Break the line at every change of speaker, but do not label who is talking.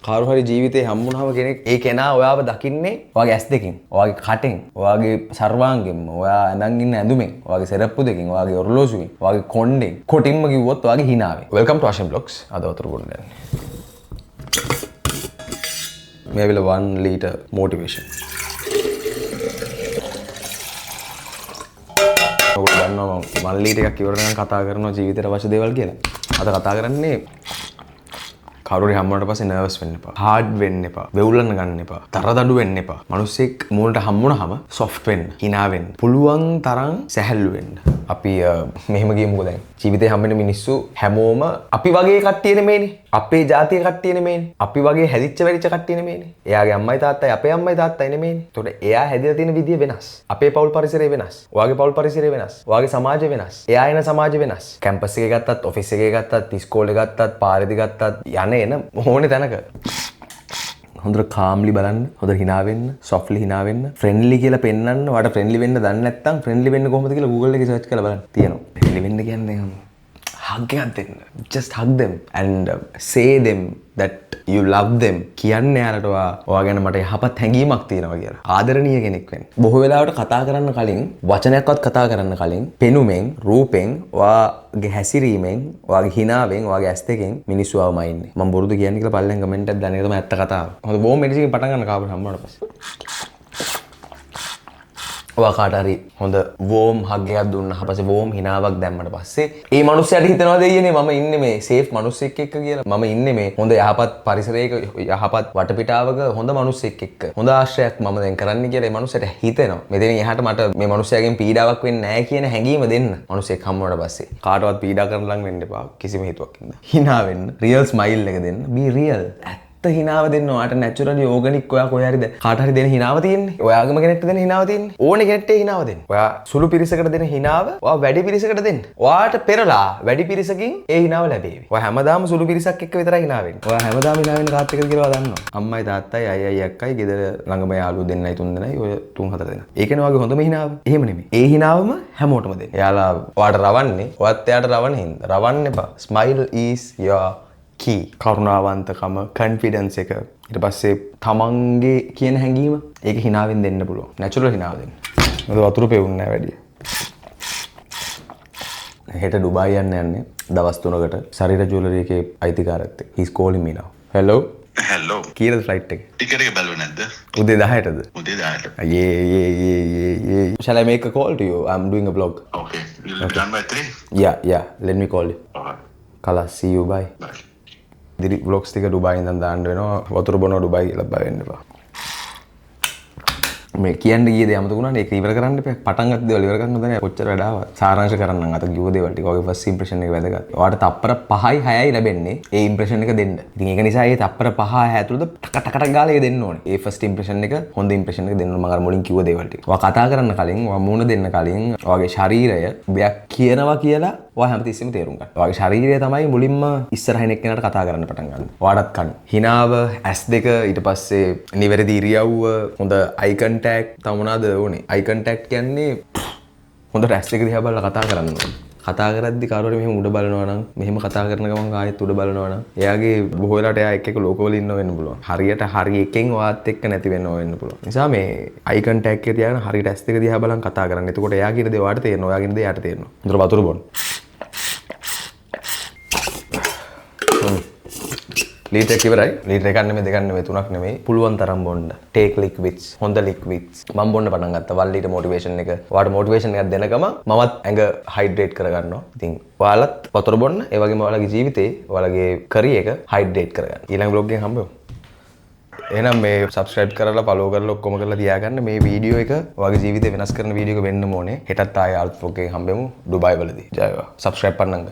කවුරු හරි ජීවිතේ හම්බුනහම කෙනෙක් ඒ කෙනා ඔයාව දකින්නේ ඔයාගේ ඇස් දෙකෙන්, ඔයාගේ කටෙන්, ඔයාගේ සර්වාංගෙන්ම, ඔයා ඇඳන් ඉන්න ඇඳුමෙන්, ඔයාගේ සෙරප්පු දෙකෙන්, ඔයාගේ ඔරලෝසුවෙන්, ඔයාගේ කොණ්ඩෙන්, කොටින්ම කිව්වොත් ඔයාගේ හිනාවෙන්. Welcome to Ashen Vlogs. අද වතුර බොන්න යන්නේ. මේ ඇවිල්ලා 1 liter motivation. ඔයගොල්ලෝ දන්නවා මම 1 ලීටර් එකක් ඉවර වෙනකන් කතා කරනවා ජීවිතේට අවශ්‍ය දේවල් කියලා. අද කතා කරන්නේ කවුරු හරි හම්බුනට පස්සේ නර්වස් වෙන්න එපා. හાર્ඩ් වෙන්න එපා. වෙවුලන්න ගන්න එපා. තරදඩු වෙන්න එපා. මිනිස්සෙක් මූණට හම්බුනහම සොෆ්ට් වෙන්න, හිනා වෙන්න. පුළුවන් තරම් සැහැල්ලු වෙන්න. අපි මෙහෙම කියමුකෝ දැන්. ජීවිතේ හම්බෙන මිනිස්සු හැමෝම අපි වගේ කට්ටිය නෙමෙයිනේ. අපේ ජාතිය කට්ටිය නෙමෙයිනේ. අපි වගේ හැදිච්ච වැඩිච්ච කට්ටිය නෙමෙයිනේ. එයාගේ අම්මයි තාත්තයි අපේ අම්මයි තාත්තයි නෙමෙයිනේ. එතකොට එයා හැදිලා තියෙන විදිය වෙනස්. අපේ පවුල් පරිසරය වෙනස්. ඔයාගේ පවුල් පරිසරය වෙනස්. ඔයාගේ සමාජය වෙනස්. එයා එන සමාජය වෙනස්. කැම්පස් එකේ ගත්තත්, ඔෆිස් එකේ ගත්තත්, ඉස්කෝලේ ගත්තත්, පාරේදී ගත්තත්, යන එන ඕනේ තැනක. හොඳට කාම්ලි බලන්න, හොඳට හිනා වෙන්න, සොෆ්ට්ලි හිනා වෙන්න, ෆ්‍රෙන්ඩ්ලි කියලා පෙන්වන්න. ඔයාට ෆ්‍රෙන්ඩ්ලි වෙන්න දන්නේ නැත්නම් ෆ්‍රෙන්ඩ්ලි වෙන්න කොහොමද කියලා Google එකේ සර්ච් කරලා බලන්න. තියෙනවා. ෆ්‍රෙන්ඩ්ලි වෙන්න කියන්නේ හග් එකක් දෙන්න. Just hug them and say them that you love them. කියන්න යාලට ඔයා ගැන මට යහපත් හැඟීමක් තියෙනවා කියලා. ආදරණීය කෙනෙක් වෙන්න. බොහෝ වෙලාවට කතා කරන්න කලින්, වචනයක්වත් කතා කරන්න කලින්, පෙනුමෙන්, රූපෙන්, ඔයාගේ හැසිරීමෙන්, ඔයාගේ හිනාවෙන්, ඔයාගේ ඇස් දෙකෙන් මිනිස්සු ආවම ඉන්නේ. මම බොරුද කියන්නේ කියලා පල්ලෙන් කමෙන්ට් එකක් දාන්න. ඒක තමයි ඇත්ත කතාව. හොඳ බොහොම එනර්ජි එකකින් පටන් ගන්න කාබන් හම්බුනාට පස්සේ. ඔයා කාට හරි හොඳ වෝම් හග් එකක් දුන්නා පස්සේ, වෝම් හිනාවක් දැම්මට පස්සේ ඒ මනුස්සයාට හිතනවා දෙයියනේ මම ඉන්නේ මේ සේෆ් මනුස්සෙක් එක්ක කියලා. මම ඉන්නේ මේ හොඳ යහපත් පරිසරයක, යහපත් වටපිටාවක, හොඳ මනුස්සෙක් එක්ක, හොඳ ආශ්‍රයක් මම දැන් කරන්නේ කියලා ඒ මනුස්සයාට හිතෙනවා. මෙතනින් එහාට මට මේ මනුස්සයාගෙන් පීඩාවක් වෙන්නේ නැහැ කියන හැඟීම දෙන්න. මනුස්සෙක් හම්බ වුණාට පස්සේ කාටවත් පීඩා කරන්න ලං වෙන්න එපා කිසිම හේතුවක් හින්දා. හිනා වෙන්න, රියල් ස්මයිල් එක දෙන්න, බී රියල්. ඇත්ත හිනාව දෙන්න. ඔයාට නැචරලි ඕගනික් ඔයා කොහේ හරි කාට හරි දෙන හිනාව තියෙන්නේ. ඔයාගම කෙනෙක්ට දෙන හිනාව තියෙන්නේ. ඕනේ කෙනෙක්ට ඒ හිනාව දෙන්න. ඔයා සුළු පිරිසකට දෙන හිනාව ඔයා වැඩි පිරිසකට දෙන්න. ඔයාට පෙරලා වැඩි පිරිසකින් ඒ හිනාව ලැබේවි. ඔයා හැමදාම සුළු පිරිසක් එක්ක විතරයි හිනා වෙන්නේ. ඔයා හැමදාම හිනා වෙන්නේ කාත් එක්කද කියලා ඔයා දන්නවා. අම්මයි තාත්තයි අයියයි අක්කයි ගෙදර ළඟම යාළුවෝ දෙන්නයි තුන් දෙනයි ඔය තුන් හතර දෙනා. ඒකනේ ඔයාගේ හොඳම හිනාව. එහෙම නෙමෙයි. ඒ හිනාවම හැමෝටම දෙන්න. එයාලා ඔයාට රවන්නේ ඔයත් එයාට රවන හින්දා. රවන්න එපා. Smile is your key. කරුණාවන්තකම, කන්ෆිඩන්ස් එක, ඊට පස්සේ තමන්ගේ කියන හැඟීම, ඒක හිනාවෙන් දෙන්න පුළුවන්. නැචරල් හිනාව දෙන්න. මොකද වතුර පෙවුන්නේ නැහැ වැඩි. හෙට ඩුබායි යන්න යන්නේ දවස් 3කට ශරීර ජුවලරි එකේ අයිතිකාරයත් එක්ක. He's calling me now. Hello.
Hello.
කීයද ෆ්ලයිට් එක?
ටිකට් එක බැලුවේ නැද්ද?
උදේ 10ටද?
උදේ 10ට.
Yeah. Shall I make a call to you? I'm doing a vlog.
Okay. You'll be done by 3?
Yeah. Let me call you.
Alright.
Khalas, see you, bye.
Bye.
ඉදිරි ව්ලොග්ස් ටික Dubai ඉඳන් දාන්න වෙනවා. වතුර බොනවා ඩුබායි කියලා බය වෙන්න එපා. මේ කියන්න ගිය දේ අමතක වුණානේ. ඒක ඉවර කරන්න එපා. පටන් ගත්ත දේවල් ඉවර කරන්න හොඳ නෑ. කොච්චර වැඩ ආවත්. සාරාංශ කරන්නම් අත කිව්ව දේවල් ටික. ඔයාගේ ෆස්ට් ඉම්ප්‍රෙෂන් එක වැදගත්. ඔයාට තප්පර 5යි 6යි ලැබෙන්නේ ඒ ඉම්ප්‍රෙෂන් එක දෙන්න. ඉතින් ඒක නිසා ඒ තප්පර 5 6 ඇතුළත ටක ටක ටක ගාලා ඒක දෙන්න ඕනේ. ඒ ෆස්ට් ඉම්ප්‍රෙෂන් එක හොඳ ඉම්ප්‍රෙෂන් එක දෙන්න ඕනේ. මම අර මුලින් කිව්ව දේවල් ටික. ඔයා කතා කරන්න කලින්, ඔයා මූණ දෙන්න කලින්, ඔයාගේ ශරීරය දෙයක් කියනවා කියලා ඔයා හැමතිස්සෙම තේරුම් ගන්න. ඔයාගේ ශරීරය තමයි මුලින්ම ඉස්සරහින් එක්කෙනාට කතා කරන්න පටන් ගන්න. ඔයාටත් කලින්. හිනාව, ඇස් දෙක, ඊට පස්සේ නිවැරදි ඉරියව්ව, හොඳ අයි කන්ටැක්ට්, තව මොනවාද ඕනේ? අයි කන්ටැක්ට් කියන්නේ හොඳට ඇස් දෙක දිහා බලලා කතා කරන්න ඕනේ. කතා කරද්දි කවුරු හරි මෙහෙම උඩ බලනවා නම්, මෙහෙම කතා කරන ගමන් ආයෙත් උඩ බලනවා නම්, එයාගේ බොහෝ වෙලාවට එයා එක්ක එක ලෝකවල ඉන්නව වෙන්න පුළුවන්. හරියට හරි එකෙන් ඔයාත් එක්ක නැති වෙනව වෙන්න පුළුවන්. නිසා මේ අයි කන්ටැක්ට් එක තියාගෙන හරියට ඇස් දෙක දිහා බලන් කතා කරන්න. එතකොට එයා කියන දේ ඔයාට තේරෙනවා, ඔයා කියන දේ එයාට තේරෙනවා. හොඳට වතුර බොන්න. ලීටර් එක ඉවරයි. ලීටර් එකක් නෙමෙයි, දෙකක් නෙමෙයි, තුනක් නෙමෙයි. පුළුවන් තරම් බොන්න. Take liquids. හොඳ liquids. මම බොන්න පටන් ගත්තා. 1 ලීටර් මොටිවේෂන් එක. ඔයාට මොටිවේෂන් එකක් දෙන ගමන් මමත් ඇඟ හයිඩ්‍රේට් කරගන්නවා. ඉතින් ඔයාලත් වතුර බොන්න. ඒ වගේම ඔයාලගේ ජීවිතේ ඔයාලගේ කරියර් එක හයිඩ්‍රේට් කරගන්න. ඊළඟ බ්ලොග් එකෙන් හම්බ වෙමු. එහෙනම් මේ සබ්ස්ක්‍රයිබ් කරලා ෆලෝ කරලා ඔක්කොම කරලා තියාගන්න. මේ වීඩියෝ එක ඔයාගේ ජීවිතේ වෙනස් කරන වීඩියෝ එක වෙන්න ඕනේ. හෙටත් ආයෙ අලුත් බ්ලොග් එකකින් හම්බෙමු ඩුබායි වලදී. ජය වේවා. සබ්ස්ක්‍රයිබ් කරන්නංග.